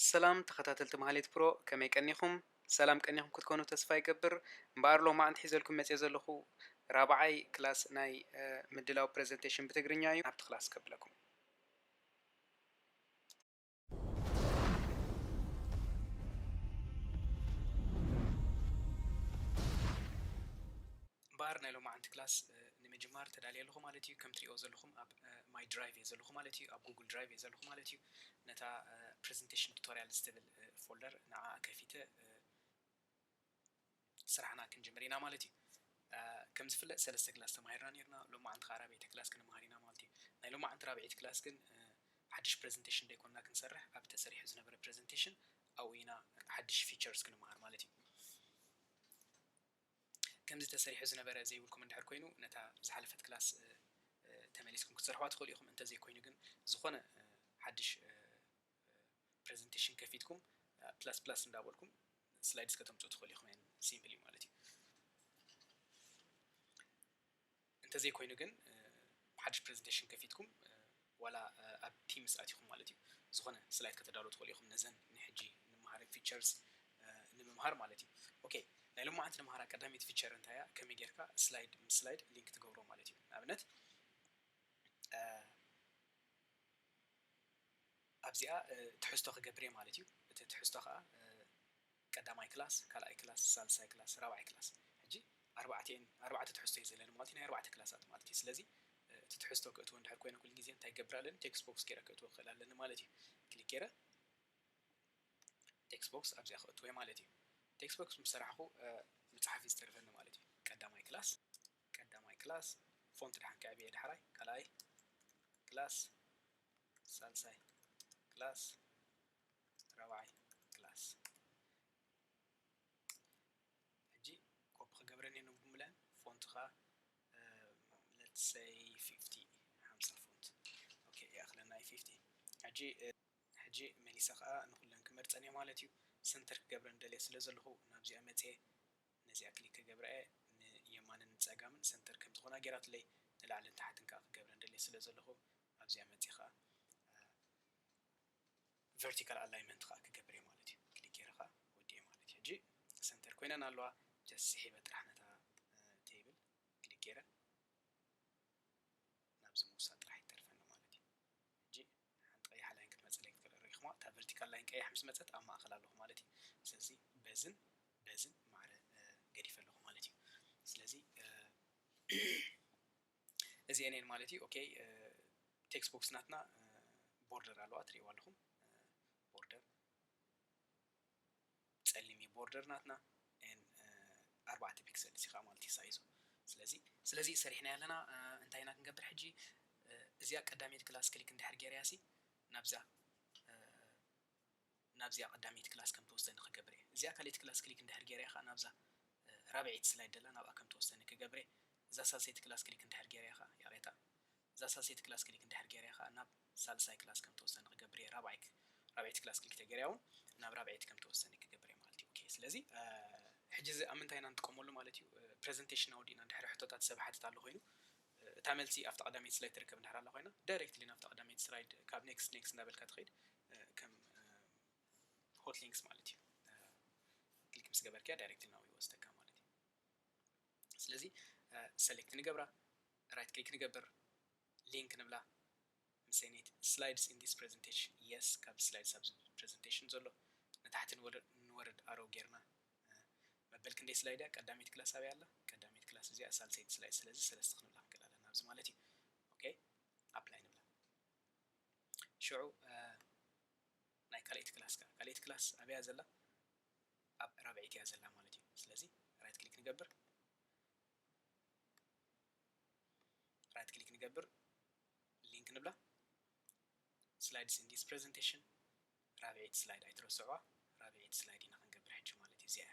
ሰላም ተኸታተልቲ ማህሌት ፕሮ፣ ከመይ ቀኒኹም? ሰላም ቀኒኹም ክትኮኑ ተስፋ ይገብር። እምበኣር ሎማዓንቲ ሒዘልኩም መፅየ ዘለኹ ራብዓይ ክላስ ናይ ምድላው ፕሬዘንቴሽን ብትግርኛ እዩ። ናብቲ ክላስ ከብለኩም። እምበኣር ናይ ሎማዓንቲ ክላስ ንምጅማር ተዳልየ ኣለኹ ማለት እዩ። ከም ትሪኦ ዘለኹም ኣብ ማይ ድራይቭ እየ ዘለኹ ማለት እዩ። ኣብ ጉግል ድራይቭ እየ ዘለኹ ማለት እዩ። ነታ ፕሬዘንቴሽን ቱቶሪያል ዝትብል ፎልደር ንዓ ከፊተ ስራሕና ክንጅምር ኢና ማለት እዩ። ከም ዝፍለጥ ሰለስተ ክላስ ተማሂርና ነርና። ሎማዓንቲ ከዓ ራብዐይቲ ክላስ ክንመሃር ኢና ማለት እዩ። ናይ ሎማዓንቲ ራብዐይቲ ክላስ ግን ሓድሽ ፕሬዘንቴሽን ደይኮንና ክንሰርሕ፣ ኣብ ተሰሪሑ ዝነበረ ፕሬዘንቴሽን ኣብኡ ኢና ሓድሽ ፊቸርስ ክንመሃር ማለት እዩ። ከምዚ ተሰሪሑ ዝነበረ ዘይብልኩም እንድሕር ኮይኑ ነታ ዝሓለፈት ክላስ ተመሊስኩም ክትሰርሕዋ ትኽእሉ ኢኹም። እንተዘይኮይኑ ግን ዝኾነ ሓድሽ ፕሬዘንቴሽን ከፊትኩም ፕላስ ፕላስ እንዳበልኩም ስላይድስ ከተምፅኡ ትኽእሉ ኢኹም። ን ሲምፕሊ ማለት እዩ። እንተዘይኮይኑ ግን ሓድሽ ፕሬዘንቴሽን ከፊትኩም ዋላ ኣብ ቲምስ ኣቲኹም ማለት እዩ ዝኾነ ስላይድ ከተዳሉ ትኽእሉ ኢኹም። ነዘን ንሕጂ ንምሃር ፊቸርስ ንምምሃር ማለት እዩ። ኦኬ፣ ናይ ሎማዓንቲ ንምሃራ ቀዳመይቲ ፊቸር እንታይ እያ? ከመይ ጌርካ ስላይድ ምስ ስላይድ ሊንክ ትገብሮ ማለት እዩ። ንኣብነት ኣብዚኣ ትሕዝቶ ክገብር እየ ማለት እዩ። እቲ ትሕዝቶ ከዓ ቀዳማይ ክላስ፣ ካልኣይ ክላስ፣ ሳልሳይ ክላስ፣ ራብዓይ ክላስ። ሕጂ ኣርባዕቲኤን ኣርባዕተ ትሕዝቶ እዩ ዘለኒ ማለት እዩ፣ ናይ ኣርባዕተ ክላሳት ማለት እዩ። ስለዚ እቲ ትሕዝቶ ክእትዎ እንድሕር ኮይነ ኩሉ ግዜ እንታይ ክገብር ኣለኒ? ቴክስት ቦክስ ገይረ ክእትዎ ክኽእል ኣለኒ ማለት እዩ። ክሊክ ገይረ ቴክስት ቦክስ ኣብዚኣ ክእትዎ እየ ማለት እዩ። ቴክስት ቦክስ ምስ ሰራሕኹ ምፅሓፍ እዩ ዝተርፈኒ ማለት እዩ። ቀዳማይ ክላስ፣ ቀዳማይ ክላስ ፎንት ድሓን ከዕብየ ዳሕራይ፣ ካልኣይ ክላስ፣ ሳልሳይ ክላስ፣ ራብዓይ ክላስ። ሕጂ ኮፒ ክገብረን እየ ነብምለን ፎንት ኸዓ let's say fifty፣ ሓምሳ ፎንት። ኦኬ፣ ይኣኽለና እዩ ፊፍቲ። ሕጂ ሕጂ መሊሰ ኸዓ ንኩለን ክመርፀን እየ ማለት እዩ። ሰንተር ክገብረን ደልየ ስለ ዘለኹ ናብዚኣ መፅየ ነዚኣ ክሊክ ክገብራ እየ። ንየማንን ንፀጋምን ሰንተር ከም ዝኾና ገይራትለይ ንላዕልን ታሕትን ከዓ ክገብረን ደልየ ስለ ዘለኹ ኣብዚኣ መፅየ ኸዓ ቨርቲካል ኣላይንመንት ከዓ ክገብር እየ ማለት እዩ። ክሊክ ገይረ ከዓ ወዲኤ ማለት እዩ። ሕጂ ሰንተር ኮይነን ኣለዋ። ጀስት ስሒበ ጥራሕ ነታ ቴብል ክሊክ ገይረ ናብዚ ምውሳድ ጥራሕ ይተርፈኒ ማለት እዩ። ሕጂ ሓንቲ ቀያሕ ላይን ክትመፅለይ ክትክእል ርኢኹማ። እታ ቨርቲካል ላይን ቀያሕ ምስ መፀት ኣብ ማእኸል ኣለኹ ማለት እዩ። ስለዚ በዝን በዝን ማዕረ ገዲፈ ኣለኹ ማለት እዩ። ስለዚ እዚአን እየን ማለት እዩ። ኦኬ፣ ቴክስት ቦክስ ናትና ቦርደር ኣለዋ፣ ትሪእዋ ኣለኹም። ቦርደር ጸሊም እዩ ቦርደር ናትና፣ ን ኣርባዕተ ፒክሰል እዚ ከዓ ማለት እዩ ሳይዙ። ስለዚ ስለዚ ሰሪሕና ኣለና። እንታይ ኢና ክንገብር ሕጂ? እዚኣ ቀዳመይቲ ክላስ ክሊክ እንድሕር ገይረያ ሲ ናብዛ ናብዚኣ ቀዳመይቲ ክላስ ከም ትወስደኒ ክገብር እየ። እዚኣ ካልኣይቲ ክላስ ክሊክ እንድሕር ገይረያ ከዓ ናብዛ ራብዐይቲ ስላይድ ደላ ናብኣ ከም ትወስደኒ ክገብር እየ። እዛ ሳልሰይቲ ክላስ ክሊክ እንድሕር ገይረያ ከዓ ያሬታ እዛ ሳልሰይቲ ክላስ ክሊክ እንድሕር ገይረያ ከዓ ናብ ሳልሳይ ክላስ ከም ትወስደኒ ክገብር እየ። ራብዓይ ራብዐይቲ ክላስ ክሊክ ተገይረያ እውን ናብ ራብዐይቲ ከም ትወስደኒ ክገብር እየ ማለት እዩ። ኦኬ፣ ስለዚ ሕጂ እዚ ኣብ ምንታይ ኢና ንጥቀመሉ ማለት እዩ? ፕሬዘንቴሽን ኣወዲእና እንድሕር ሕቶታት ሰብ ሓትት ኣሎ ኮይኑ እታ መልሲ ኣብታ ቀዳመይቲ ስላይድ ትርከብ እንድሕር ኣላ ኮይና ዳይሬክትሊ ናብታ ቀዳመይቲ ስላይድ ካብ ኔክስት ኔክስት እንዳበልካ ትኸይድ ከም ሆት ሊንክስ ማለት እዩ። ክሊክ ምስ ገበርካያ ዳይሬክትሊ ናብኡ ይወስደካ ማለት እዩ። ስለዚ ሰሌክት ንገብራ፣ ራይት ክሊክ ንገብር፣ ሊንክ ንብላ። ምሰነይት slides in this presentation፣ የስ፣ ካብ ስላይድስ ኣብዚ ፕሬዘንቴሽን ዘሎ ንታሕቲ ንወርድ ኣሮ ጌርና መበል ክንደይ ስላይድ እያ? ቀዳመይቲ ክላስ ኣበይ ኣላ? ቀዳመይቲ ክላስ እዚኣ ሳልሰይቲ ስላይድ። ስለዚ ሰለስተ ክንብላ ክንክእል ኣለና ኣብዚ ማለት እዩ። ኦኬ፣ ኣፕላይ ንብላ። ሽዑ ናይ ካልኣይቲ ክላስ ከዓ ካልኣይቲ ክላስ ኣበያ ዘላ? ኣብ ራብዐይቲ እያ ዘላ ማለት እዩ። ስለዚ ራይት ክሊክ ንገብር፣ ራይት ክሊክ ንገብር፣ ሊንክ ንብላ። Slides in this presentation፣ ራብዐይቲ ስላይድ ኣይትረስዕዋ። ራብዐይቲ ስላይድ ኢና ክንገብር ሕጂ ማለት እዩ። እዚኣ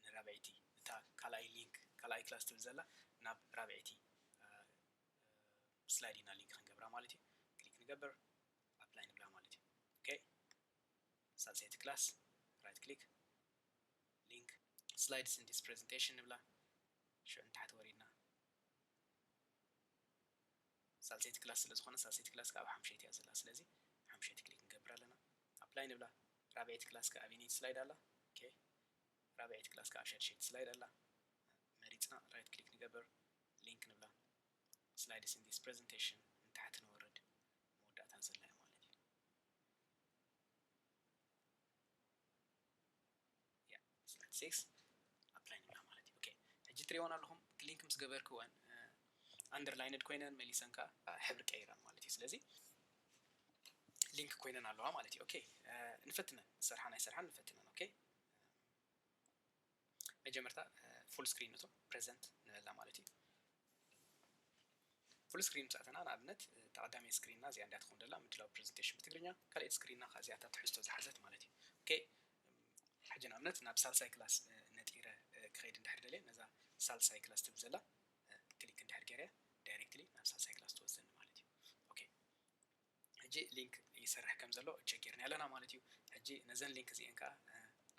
ንራብዐይቲ እታ ካልኣይ ሊንክ ካልኣይ ክላስ ትብል ዘላ ናብ ራብዐይቲ ስላይድ ኢና ሊንክ ክንገብራ ማለት እዩ። ክሊክ ንገብር፣ ኣፕላይ ንብላ ማለት እዩ። ኦኬ፣ ሳልሰይቲ ክላስ ራይት ክሊክ፣ ሊንክ፣ slides in this presentation ንብላ። ሽዑ ንታሕቲ ወሪድና ሳልሰይቲ ክላስ ስለ ዝኾነ ሳልሰይቲ ክላስ ካብ ሓምሸይቲ እያ ዘላ። ስለዚ ሓምሸይቲ ክሊክ ንገብር ኣለና። ኣፕ apply ንብላ። ራብዐይቲ class ከኣ ኣበየነይቲ slide ኣላ? Okay፣ ራብዐይቲ class ከኣ ሻድሸይቲ slide ኣላ። መሪጽና right click ንገብር፣ link ንብላ። Slides in this presentation ንታሕቲ ንወርድ፣ መወዳእታ ዘላ እያ ማለት እዩ። Yeah, slide six apply ንብላ ማለት እዩ። Okay፣ ሕጂ ትሪእወን ኣለኹም፣ link ምስ ገበርክወን underlined ኮይነን መሊሰን ከኣ ሕብሪ ቀይረን ማለት እዩ። ስለዚ link ኮይነን ኣለዋ ማለት እዩ። Okay፣ ንፈትነን፣ ዝሰርሓን ኣይሰርሓን ንፈትነን። Okay፣ መጀመርታ full screen ነቶ present ንበላ ማለት እዩ። Full screen ምስ ኣተና፣ ንኣብነት እታ ቀዳመይቲ screen ና እዚኣ እንድያ ትኸውን ዘላ፣ ምድላው presentation ብትግርኛ፣ ካልኣይቲ screen ና ከኣ እዚኣ እታ ትሕዝቶ ዝሓዘት ማለት እዩ። Okay፣ ሕጂ ንኣብነት ናብ ሳልሳይ class ነጢረ ክኸይድ እንድሕር ደልየ፣ ነዛ ሳልሳይ class ትብል ዘላ click እንድሕር ገይረያ፣ directly ናብ ሳልሳይ class ትወስደኒ ማለት እዩ። Okay፣ ሕጂ link ይሰርሕ ከም ዘሎ check ጌርና ኣለና ማለት እዩ። ሕጂ ነዘን link እዚኤን ከኣ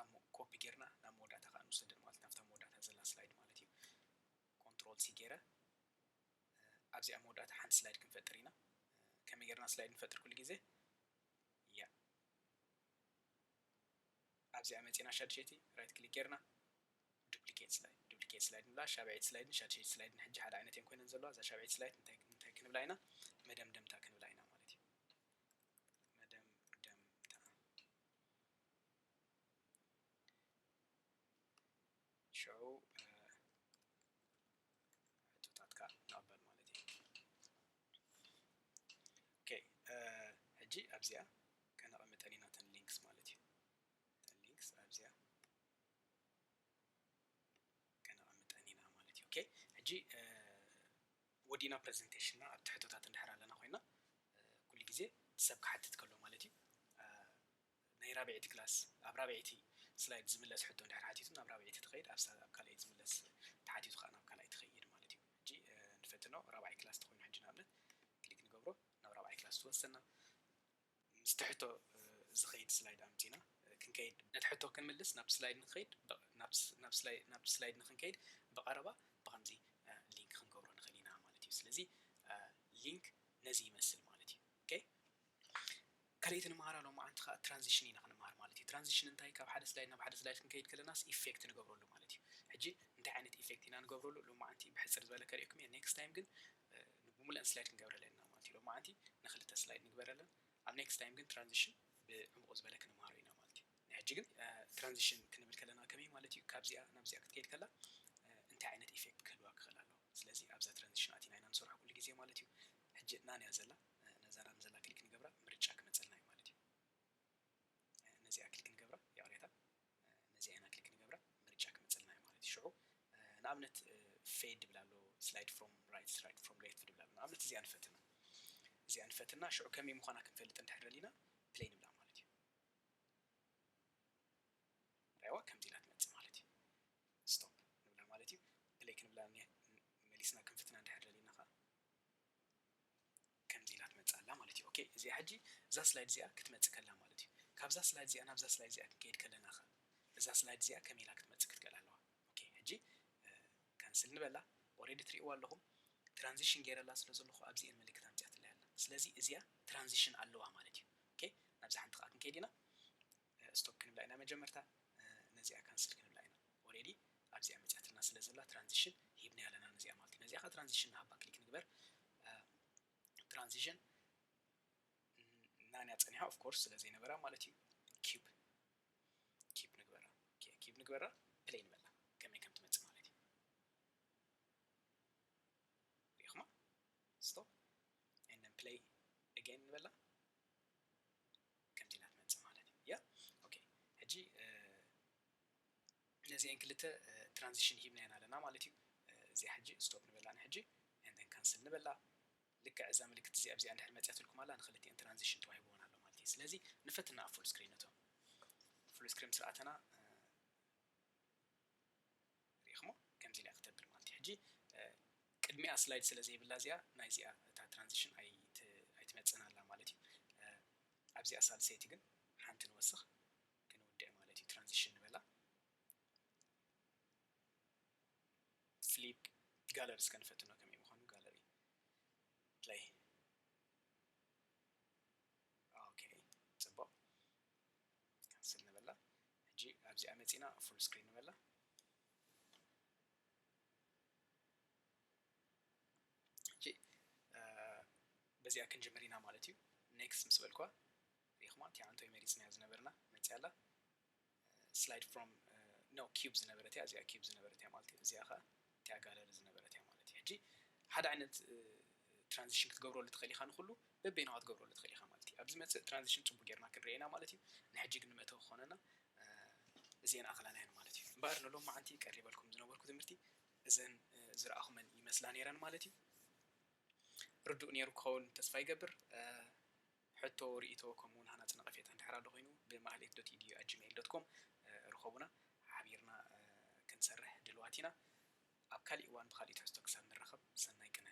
ኣብ copy ጌርና ናብ መወዳእታ ከኣ ንውሰደን ማለት፣ ናብታ መወዳእታ ዘላ slide ማለት እዩ። Control C ጌረ ኣብዚኣ መወዳእታ ሓንቲ slide ክንፈጥር ኢና። ከመይ ጌርና slide ንፈጥር ኩሉ ግዜ? ያ ኣብዚኣ መጺና ሻድሸይቲ right click ጌርና duplicate slide፣ duplicate slide ንብላ። ሻብዐይቲ slide ን ሻድሸይቲ slide ን ሕጂ ሓደ ዓይነት እየን ኮይነን ዘለዋ። እዛ ሻብዐይቲ slide እንታይ እንታይ ክንብላ ኢና? መደምደምታ ክንብላ ኢና ማለት እዩ። መደምደምታ። ሽዑ ሕቶታትካ ንቕበል ማለት እዩ። Okay፣ ሕጂ ኣብዚኣ ከነቐምጠን ኢና እተን links ማለት እዩ። እተን links ኣብዚኣ ከነቐምጠን ኢና ማለት እዩ። Okay፣ ሕጂ ወዲእና presentation ና ኣብቲ ሕቶታት እንድሕር ኣለና ኮይና፣ ኩሉ ግዜ ሰብ ክሓትት ከሎ ማለት እዩ፣ ናይ ራብዐይቲ class ኣብ ራብዐይቲ slide ዝምለስ ሕቶ እንድሕር ሓቲቱ ናብ ራብዐይቲ ትኸይድ፣ ኣብ ካልኣይቲ ዝምለስ ተሓቲቱ ከዓ ናብ ካልኣይቲ ትኸይድ ማለት እዩ። ሕጂ ንፈትኖ ራብዓይ class ተኾይኑ ሕጂ ንኣብነት click ንገብሮ ናብ ራብዓይ class ትወስደና። ምስቲ ሕቶ ዝኸይድ slide ኣምፂና ክንከይድ፣ ነቲ ሕቶ ክንምልስ ናብ slide ንክኸይድ ናብ slide ንክንከይድ ብቐረባ ብኸምዚ link ክንገብሮ ንኽእል ኢና ማለት እዩ። ስለዚ link ነዚ ይመስል ማለት እዩ። Okay፣ ካልኣይቲ ንምሃራ ሎማዓንቲ ከዓ transition ኢና ክንምሃር ማለት እዩ። Transition እንታይ? ካብ ሓደ slide ናብ ሓደ slide ክንከይድ ከለናስ effect ንገብረሉ ማለት እዩ። ሕጂ እንታይ ዓይነት effect ኢና ንገብረሉ? ሎማዓንቲ ብሕፅር ዝበለ ከርእየኩም እየ። Next time ግን ብሙሉአን slide ክንገብረለን ኢና ማለት እዩ። ሎማዓንቲ ንክልተ slide ንግበረለን። ኣብ next time ግን transition ብዕሙቕ ዝበለ ክንምሃሮ ኢና ማለት እዩ። ናይ ሕጂ ግን transition ክንብል ከለና ከመይ ማለት እዩ? ካብዚኣ ናብዚኣ ክትከይድ ከላ እንታይ ዓይነት effect ክህልዋ ክኽእል ኣለዎ? ስለዚ ኣብዛ transition ኣቲና ኢና ንሰርሖ ኩሉ ግዜ ማለት እዩ። ሕጂ ናን እያ ዘላ፣ ነዛ ናን ዘላ click ንገብራ፣ ምርጫ ክመፀልና እዩ ማለት እዩ። ነዚኣ click ንገብራ፣ ይቕሬታ፣ ነዚኣ ኢና click ንገብራ፣ ምርጫ ክመፀልና እዩ ማለት እዩ። ሽዑ ንኣብነት fade ድብል ኣሎ፣ slide from right፣ slide from left ድብል ኣሎ። ንኣብነት እዚኣ ንፈትና፣ እዚኣ ንፈትና፣ ሽዑ ከመይ ምዃና ክንፈልጥ እንድሕር ደሊና play ንብላ ማለት እዩ። ራይዋ ከምዚ ኢላ ትመፅእ ማለት እዩ። Stop ንብላ ማለት እዩ። Play ክንብላ መሊስና ክንፍትና እንድሕር ደሊና ከዓ ከምዚ ኢላ ትመፅእ ኣላ ማለት እዩ። Okay፣ እዚኣ ሕጂ እዛ slide እዚኣ ክትመፅእ ከላ ማለት እዩ። ካብዛ slide እዚኣ ናብዛ slide እዚኣ ክንከይድ ከለና ኸ እዛ slide እዚኣ ከመይ ኢላ ክትመፅእ ክትክእል ኣለዋ? Okay፣ ሕጂ cancel ንበላ። Already ትሪእዋ ኣለኹም፣ transition ገይረላ ስለ ዘለኹ ኣብዚኤን ምልክት ኣምፅኣትለይ ኣላ። ስለዚ እዚኣ transition ኣለዋ ማለት እዩ። Okay፣ ናብዛ ሓንቲ ከዓ ክንከይድ ኢና። Stop ክንብላ ኢና መጀመርታ፣ ነዚኣ cancel ክንብላ ኢና። Already ኣብዚኣ መፅኣትና ስለ ዘላ transition ሂብና ኣለና ነዚኣ ማለት እዩ። ነዚኣ ከዓ transition ንሃባ፣ click ንግበር። Transition ናንያ ፀኒሓ of course ስለ ዘይነበራ ማለት እዩ። Keep፣ keep ንግበራ። Okay፣ keep ንግበራ፣ play ንበላ ከመይ ከም ትመፅእ ማለት እዩ። ሪኢኹማ? Stop and then play again ንበላ። ከምዚ ኢላ ትመፅእ ማለት እዩ። ያ okay፣ ሕጂ ነዚአን ክልተ transition ሂብናየን ኣለና ማለት እዩ። እዚኣ ሕጂ stop ንበላ ንሕጂ and then cancel ንበላ። ልክዕ እዛ ምልክት እዚኣ ኣብዚኣ እንድሕር መፅያትልኩም ኣላ፣ ንክልቲአን transition ተዋሂብወን ኣሎ ማለት እዩ። ስለዚ ንፈትና ኣብ full screen ነቶም። Full screen ምስ ኣተና ሪኢኹሞ ከምዚ ኢላ ክተብል ማለት እዩ። ሕጂ ቅድሚኣ slide ስለ ዘይብላ እዚኣ፣ ናይዚኣ እታ transition ኣይት-፣ ኣይትመጽእን ኣላ ማለት እዩ። ኣብዚኣ ሳልሰይቲ ግን ሓንቲ ንወስኽ፣ ክንውድእ ማለት እዩ። Transition ንበላ። Flip gallery እስከ ንፈትኖ ከመይ ምዃኑ። Gallery play። Okay፣ ጽቡቕ። ኣብዚኣ መፂና full screen ንበላ። በዚኣ ክንጅምር ኢና ማለት እዩ። Next ምስ በልኳ ሪኢኹማ እቲ ኣንቶይ መሪፅናዮ ዝነበርና መፅያ ኣላ። Slide from no cube ዝነበረት እያ፣ እዚኣ cube ዝነበረት እያ ማለት እዩ። እዚኣ ከዓ እቲኣ gallery ዝነበረት እያ ማለት እዩ። ሕጂ ሓደ ዓይነት transition ክትገብረሉ ትኽእል ኢኻ፣ ንኩሉ በበይኑ ክትገብረሉ ትኽእል ኢኻ ማለት እዩ። ኣብዚ መፅእ transition ፅቡቅ ጌርና ክንሪኦ ኢና ማለት እዩ። ንሕጂ ግን ንመእተዊ ክኾነና እዚአን ኣኽላና እየን ማለት እዩ። እምበኣር ንሎም መዓንቲ ቀሪበልኩም ዝነበርኩ ትምህርቲ እዘን ዝረኣኹመን ይመስላ ነይረን ማለት እዩ። ርዱእ ነይሩ ክኸውን ተስፋ ይገብር። ሕቶ፣ ርእይቶ ከምኡ እውን ሃናፂ ነቐፌታ እንድሕር ኣሎ ኮይኑ ብማህሌት dot edu at gmail dot com ርኸቡና። ሓቢርና ክንሰርሕ ድልዋት ኢና። ኣብ ካሊእ እዋን ብካሊእ ትሕዝቶ ክሳብ ንራኸብ ሰናይ ቅነ።